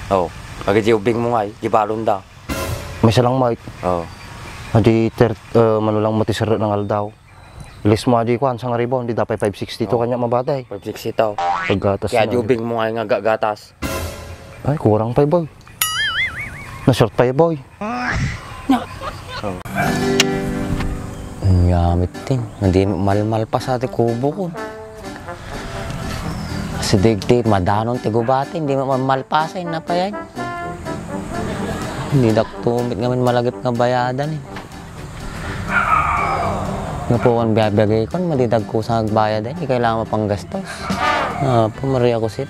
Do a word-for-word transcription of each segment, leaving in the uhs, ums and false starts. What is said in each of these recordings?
Oh, agidi ubing mo ngay, di balon da. May salang, Mike. Oh. Adi ter-, eh, manulang mo ti serre ng aldaw. Ilis mo adi kuan, sangaribu, di dapat five sixty to, Oh. kanya mabatay. Five sixty to. Paggatas Kaya na. di ubing mo ngay nga gagatas. Ay, kurang pa, boy. Na-short pa, boy. Ang gamit din. Hindi malmalpas ati kubo ko. Kasi digdi, madanon ti gubati, hindi malmalpasan, napayay. Hindi dak tumit ngamin malagip nga bayadan eh. Nga po, ang biyabiyagay ko, madidag ko sa nagbayad eh. Hindi kailangan mapanggastos. Ah, po, Maria ko sit.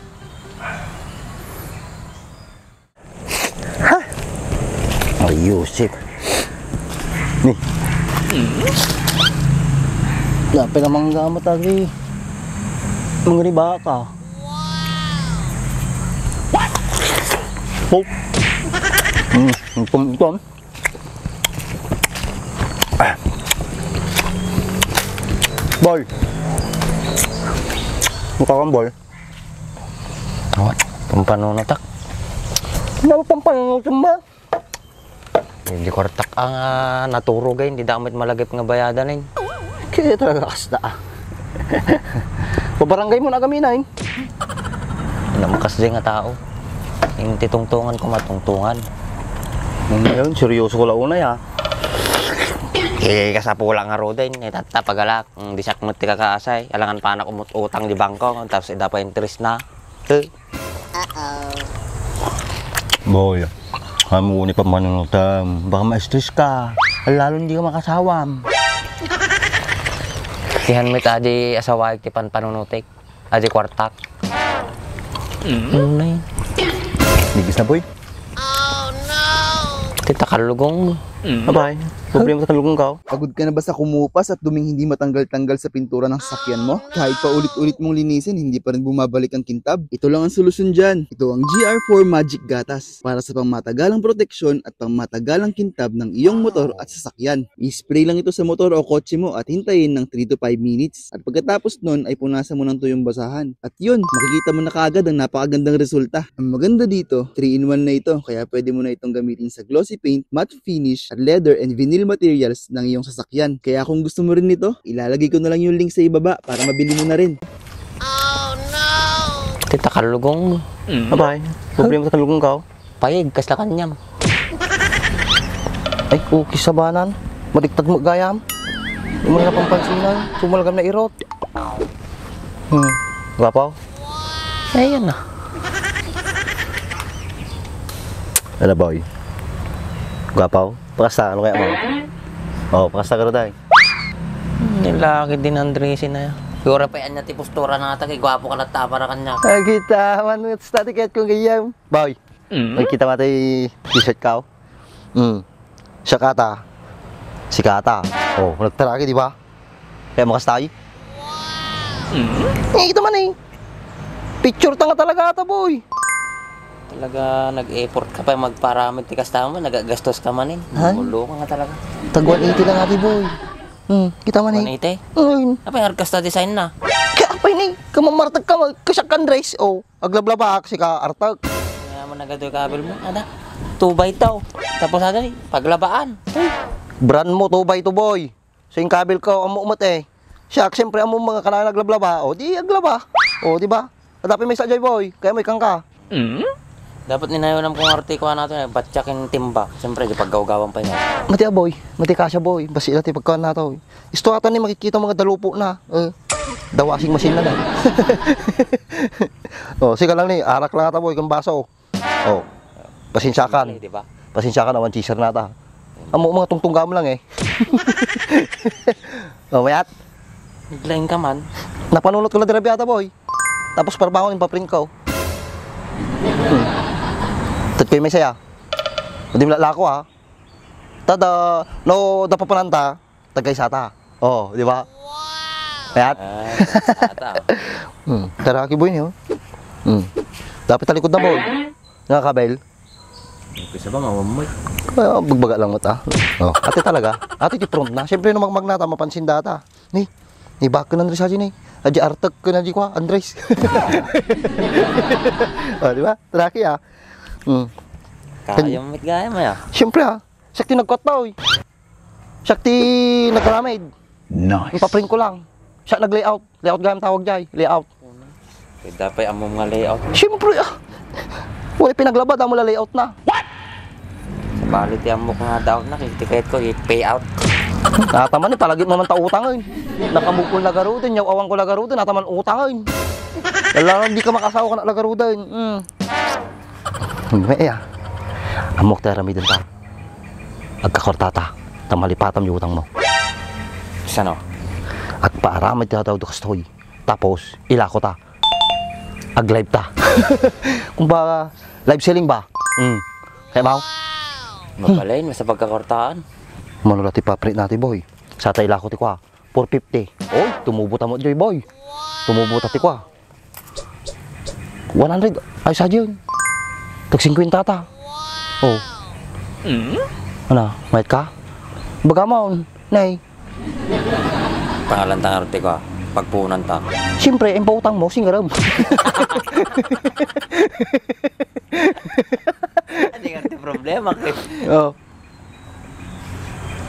Ha? Ay, Yusip. Ni. Lapay namang gamit agi. Mangriba ka. Oh. Hmm, ito, ito. Ah. Boy. Mukha kang boy. Awa, pampanunutak. Ano pampanunutak mo? Hindi kwartak ang, ah, naturog ay, hindi damit malagip nga bayadan ay. Kaya talaga kasta, ah. Pabarangay mo na kami na, eh. Namakas di nga tao. Yung titungtungan ko, matungtungan. Ngayon, seryoso ko launay, ah. Eh, kasapulan nga roda, eh. Tatta, pagalak. Ang disak mo ti kakaasay. Alangan pa anak umut-utang di bangko. Tapos, ida pa interest na. Huh? Boy, amo ni pamanunutam. Baka ma-stress ka. Lalo hindi ka makasawam. Tihan met adi asawaek ti panpanunutek. Adi kwartak. Mm. Ano na yun? Ligis na, boy. Ti takalugong. Mm. Abay, problema sa kalugong ka, oh. Pagod ka na ba sa kumupas at duming hindi matanggal-tanggal sa pintura ng sasakyan mo? Kahit pa ulit-ulit mong linisin, hindi pa rin bumabalik ang kintab? Ito lang ang solusyon dyan. Ito ang G R four Magic Gatas para sa pangmatagalang proteksyon at pangmatagalang kintab ng iyong motor at sasakyan. I-spray lang ito sa motor o kotse mo at hintayin ng three to five minutes. At pagkatapos nun ay punasan mo ng tuyong basahan. At yun, makikita mo na kaagad ang napakagandang resulta. Ang maganda dito, three in one na ito, kaya pwede mo na itong gamitin sa glossy paint, matte finish, at leather and vinyl materials ng iyong sasakyan. Kaya kung gusto mo rin nito, ilalagay ko na lang yung link sa ibaba para mabili mo na rin. Ti takalugong. Mm. Abay, problema sa kalugong ka, oh. Payag, kasla kaniam. Ay, okay sa banan. Madiktad mo gayam. Yung mga napampansinan, sumalagam na irot. Hmm, gwapo? Ayan na. Ano, boy? Gwapo? Pakasta, ano kaya mo? Oh, pakasta ka rin, tay. Nilaki din Andresin na yan. Siguro pa yan niya ti postura na ata, kay gwapo ka na ta para kanya. Ay, kita, man, it's static at kung gayam. Boy, Mm. Nakita mo ata yung t-shirt ka, oh? Mm. Siya kata. Si kata. Oh, nagtaraki, di ba? Kaya makas tayo. Mm. Eh, kita man eh. Picture ta nga talaga ata, boy. Talaga, nag-effort ka pa magparamit ti kasta mo, nagagastos ka man eh. Ay. Ulo ka nga talaga. Tag one eighty lang ati, boy. Hmm, kita man eh. One eighty? Ay. Apa yung hard cast design na? Kaya apa yun eh? Kamamartag ka, mag-, kasyak kan dress, oh. Aglablabak, sika artek. Kaya mo nagadoy kabil mo, ada. Two by two. Tapos ada ni, paglabaan. Brand mo, two by two, boy. So, yung kabil ko, amo umat eh. Siya, siyempre, amo mga kanang naglablaba. O, di aglaba. O, di ba? Adapi may sa Joy Boy. Kaya mo ikang ka. Mm? Dapat ninayonam kong artikuan nato, eh, batyak yung timba. Siyempre, di paggawgawan pa yun. Mati a, boy. Mati ka siya, boy. Basi ila ti pagkawan nato, eh. Isto ata ni makikita mga dalupo na. Eh, daw washing machine na na. Oh, sige lang ni, arak lang ata, boy, kung baso. Oh, pasensya kan. Di ba? Pasensya kan, awan chaser na ta. Amo, mga tungtungga mo lang eh. Oh, mayat. Naglaing ka man. Napanunot ko na dirabi ata, boy. Tapos parbangon yung paprint ko. Hmm. Tatkoy may saya. Hindi mo lalako, ha? Tada, no, dapapananta, tagay sata. Oh, di ba? Wow! Mayat? Ah, sata. Hmm, taraki, boy, niyo. Hmm. Dapat talikod na, boy. Nga, kabel. Kaysa ba nga, one mic? Ah, bagbaga lang mo ta. Oh, ate talaga. Ate, di front na. Siyempre, no magmag na ta, mapansin data. Ni, ni bak ko na, Andres, aja ni. Aja artek ko na di kwa, Andres. Oh, di ba? Traki, ah. Hmm. Kayam met gayam, aya. Siyempre, ah. Siak ti nagkuatta, oy. Siak ti nagramid. Nice. Ipaprint ko lang. Siak nag-layout. Layout gayam tawag jay. Layout. Kaya dapat ammom nga layout. Siyempre, ah. Wala pinaglaba, damo la layout na. Sabali ti ammok nga daw na, kaya ti kayat ko, i-pay out. Nataman, eh, palagip mo man ta utang, eh. Nakamukul na garuden, yaw awan ko la garuden, nataman utang, eh. Lalo, di ka makasawa ka na la garuden. Mm. May iya. Ammok ti aramiden ta. Agkakortata. Ta malipatam yung utang mo. Sano? Agpaaramid ti tao do kastoy. Tapos, ilako ta. Ag-live ta. Kumbaga, live selling ba? Mm. Kaya ba? Mabalin, sa pagkakortaan. Mano la ti paprint nati, boy? Sa ta ilako ti kwa. Four fifty. Oy, tumubo ta mo, Joy, boy. Tumubo ta ti kwa. One hundred. Ay, sa Jun. Tag singkwenta ta. Oh. Mm? Ano, mayat ka? Baga mo, nay. Pangalan ta nga roti ko, ah. Pagpunan ta. Siyempre, ang pautang mo, singaram. Hindi nga ti problema, kay Oh.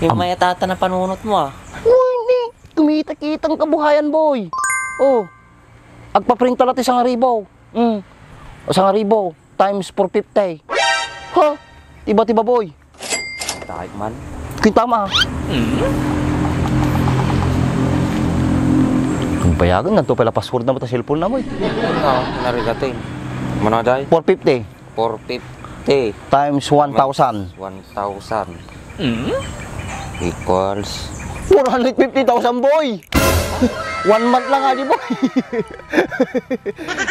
Yung Am- mayatata na panunot mo, ah. Uy, ni, kumita-kitang kabuhayan, boy. Oh. Agpaprinta la ti sangaribo. Mm. O, sangaribo times four fifty. Ha? Iba ti baboy. Taek man. Kintama. Bayagan na to pala password na mo ta cellphone na mo eh. Oo, narigat eh. Muna, day? Four fifty. Four fifty. Times one thousand. One thousand. Mm? Equals? Four hundred fifty thousand, boy! One month lang, adi, boy!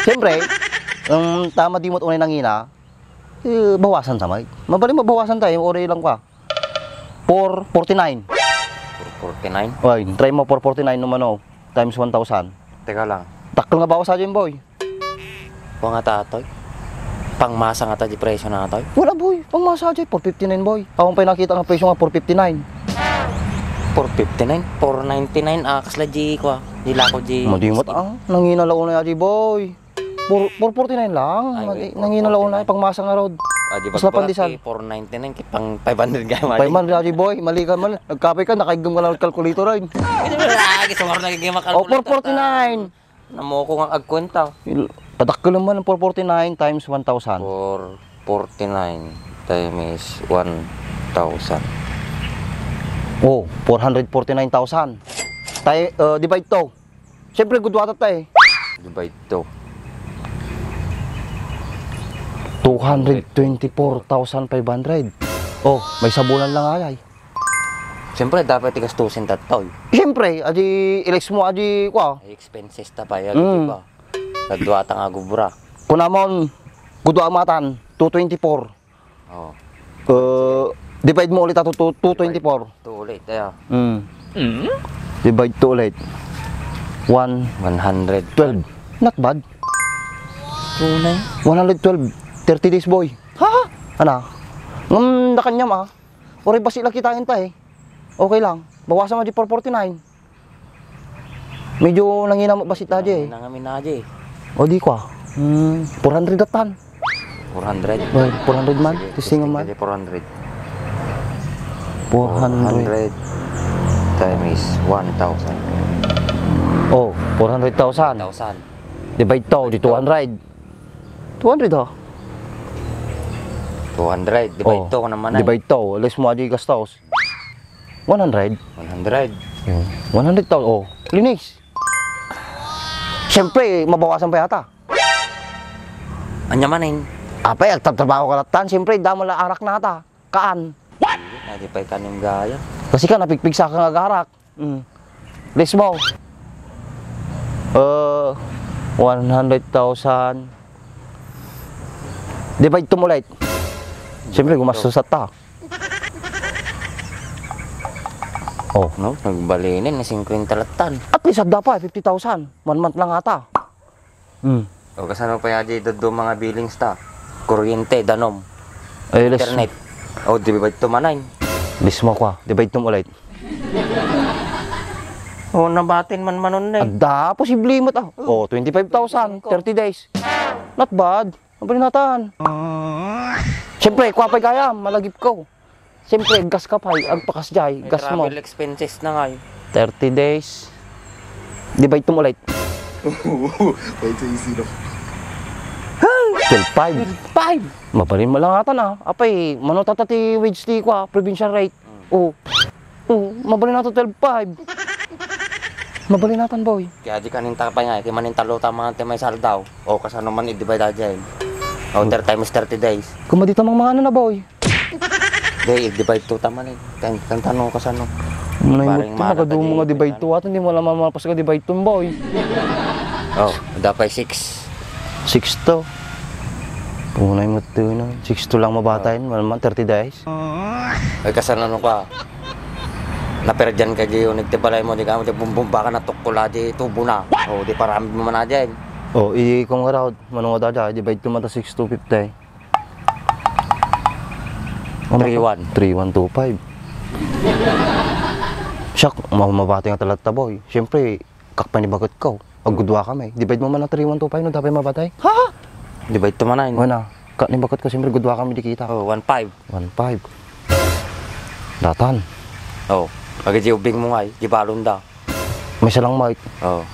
Siyempre, ang tama di mo't unay nangina, eh, bawasan ta, may. Mabalin mabawasan tayo, oray lang ka. Four forty-nine. Four forty-nine? Oy, try mo, four forty-nine naman, oh, times one thousand. Teka lang. Dakkel nga bawas aja, boy. Wa nga ta, toy. Pangmasa nga ta di presyo na, toy. Wala, boy. Pangmasa aja, four fifty-nine, boy. Awan pa'y nakita nga presyo nga four fifty-nine. Four fifty-nine? Four ninety-nine, ah, kasla di ko, ah. Di la ko di Madimot, ah. Nangina la unay aja, boy. Four, four forty-nine lang. Ay, Madi-, wait, nangina la four forty-nine. Unay, pangmasa nga rod. Ah, di ba, Kasla pandesal. Four ninety-nine, kay pang five hundred nga, mali. Five hundred aja, boy. Mali ka man. Nagkapay ka, nakaigdum ka lang calculator, ay. Hindi mo na lagi, sumaro na yung Oh, calculator. Four forty-nine. Namo ko nga agkwenta. Il-, padakkel naman ang four forty-nine times one thousand. Four forty-nine times one thousand. Oh, four hundred forty-nine thousand. Tay-, uh, divide to. Siyempre, gudwata tayo eh. Divide to. Two hundred twenty-four thousand five hundred. Oh, may sabunan lang ay. Siyempre, dapat ti gastusin ta, toy. Siyempre, adi, ilex mo, adi, kwa. Ay, expenses ta pa, ya, Mm. Di ba? Nagduwa ta nga gubra. Kunamon, gudwa matan, two twenty-four. Oh. Uh, divide mo ulit ato, two, two twenty-four. Two ulit, ayo. Mm. Mm? Divide two ulit. One. One hundred. Twelve. Not bad. Tunay. One hundred twelve. Thirty days, boy. Ha? Ana? Ngem, dakanyam, ah. Oray basi la kitain ta eh. Okay lang. Bawasan mo di four forty-nine. Medyo nangina mo basi ta di eh. Nangina mi na di eh. O di kwa. Hmm, four hundred atan. Four hundred? Well, four hundred man. Sige, testing man. Sige, four hundred. Four hundred. Four hundred times one thousand. Oh, four hundred thousand. Thousand. Divide to, di two hundred. Two hundred, ha? Two hundred. Divide Oh, to, naman ay. Divide to. Less mo adi gastos. One hundred. One hundred. Hmm. One hundred to, oh. Linis. Siyempre, mabawasan pa yata. Anya man, eh. Apay, agtatrabaho ka latan. Siyempre, damo la arak nata. Kaan. Adi pa'y kanim gaya. Kasi ka, napigpigsa ka nga agarak. Mm. Less mo. Uh, one hundred thousand. Divide to mo ulit. Siyempre, gumastos at ta. Oh. No? Nagbalinin na singkwenta latan. At least, adda pa, fifty thousand. One month lang ata. Hmm. O, kasano pa yadi duddo mga billings ta? Kuryente, danom. Ay, les- Internet. O, divide to manay. Mismo kwa, divide to mo ulit. O, nabatin man manon na eh. Adda, posible mo ta. O, twenty-five thousand, thirty days. Not bad. Ang palinatan. Siyempre, kuha pay gayam, malagip ko. Siyempre, gas ka pay, agpakas jay, gas mo. Travel expenses na ngay. Thirty days. Divide to mo ulit. Pwede sa easy, no? Twelve five. Five. Mabalin mo lang atan, ah. Apay, mano tata ti wage ti kuha, provincial rate. O. O, mabalin natan twelve five. Mabalin natan, boy. Kaya di kanin tapay nga, kaya manin talo tama ti may saldaw. O, kasano man i-divide da dyan. O, thirty times thirty days. Kuma di tamang mga ano na, boy. Di, i-divide to tama ni. Kan, kan tano kasano. Manay mo Parang ti, mahal magadu ka mo nga di divide ba? to. Ato, hindi mo alam ang mga pasal ka divide to, boy. O, dapat six. Six to. Unay mo to, no? Six to lang mabata yun. Wala man, thirty days. Ay, kasano ka? Naperdian ka di yun, nagtibalay mo, di ka mo, di bumbumba ka, natukula, di tubo na. O, di parami mo na dyan. O, i-, kung araw, manungod da, divide to mata six to fifty. Ano Three one. Three one two five. Siya, ma-, mabati nga talaga, boy. Siyempre, kakpanibagat ka. Agudua kami. Divide mo man ang three one two five, no? Dapat mabatay. Ha? Divide to man ay. Wala. Kakpanibagat ka, siyempre, gudua kami di kita. O, one five. One five. Datan. O. Agad di ubing mo nga, di balon da. May salang mic. O.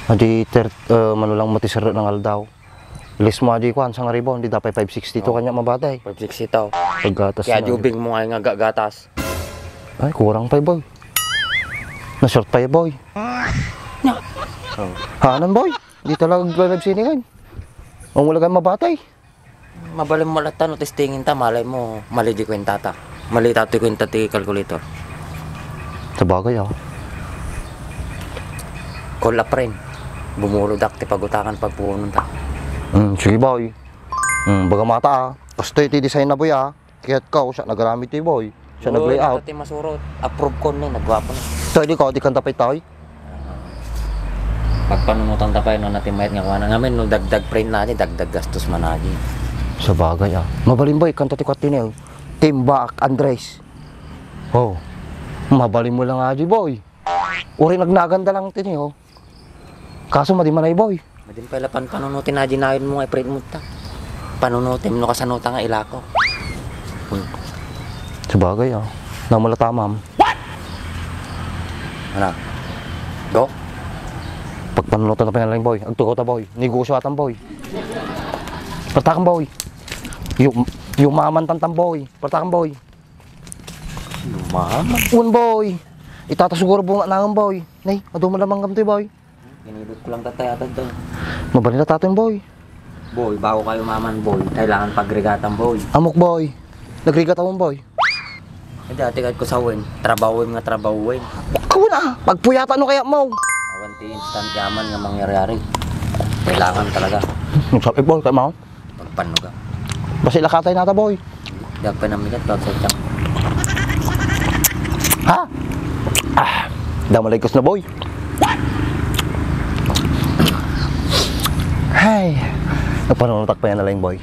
Adi, ter-, eh, manulang matisero ng aldaw. Less mo adi kuan, sangaribo, di dapat five sixty to Oh. kanya mabatay. Five sixty to. Paggatas Kaya na. Di ubing mo nga nga gatas. Ay, kurang pa, boy. Na-short pa, boy. Oh. Hanan, boy. Di talaga nag-live sini kan. Ang wala kang mabatay. Mabalin mo latta no testingin ta, malay mo, mali di kwenta ta. Mali ta ti kwenta ti calculator. Sabagay, ah. Call a friend. Bumulodak ti pagutangan pagpuonon ta. Hmm, sige, boy. Hmm, baga mata, ah. Kastoy ti design na, boy, ah. Kayat ka, siya nagaramid ti, boy. Siya Uy, nag-layout. Ito ti masurot. Approve ko ni, nagwapo na. Ito, di ko, di kanta pa itaw, eh. Pagpanunutan ta pay, no, na ti mayat nga kuana. Ngamin, no, dagdag print na, di, dagdag gastos man, agi. Sabagay, ah. Mabalin, boy, kanta ti kuat ti, eh. Timbak, Andres. Oh. Mabalin mo lang, agi, boy. Uri nagnaganda lang ti, oh. Kaso madi man ay, boy. Madin pala pan-, panunutin na dinayon mo nga i-print mo ta. Panunutin no kasano ta nga ilako. Hmm. Sabagay, ah. Namula tamam. Ano? Go? Pagpanunutan na pinalang, boy. Agtugaw ta, boy. Negosyo atan, boy. Pertakan, boy. Yu-, yumaman tantan, boy. Pertakan, boy. Yumaman? Un, boy. Itata siguro bunga nangan, boy. Nay, adu mo lamang gamtoy, boy. Inibot ko lang tatay atad doon. Mabalin na tatay, boy. Boy, bago kayo maman, boy. Kailangan pagrigatan, boy. Amok, boy. Nagrigatan mo, boy. Eh, dati kahit ko sa win. Trabaho win nga trabaho win. Kawan, ah. Pagpuyatan no kaya mo. Awan ti instant yaman nga mangyari-ari. Kailangan talaga. Nagsabi, boy, kaya mo? Pagpanuga. Basi lakatay nata, boy. Diak pa namigat, pag sa tiyak. Ha? Ah, damaligkos na, boy. Hay. Nagpanunutak pa yan na lang, boy.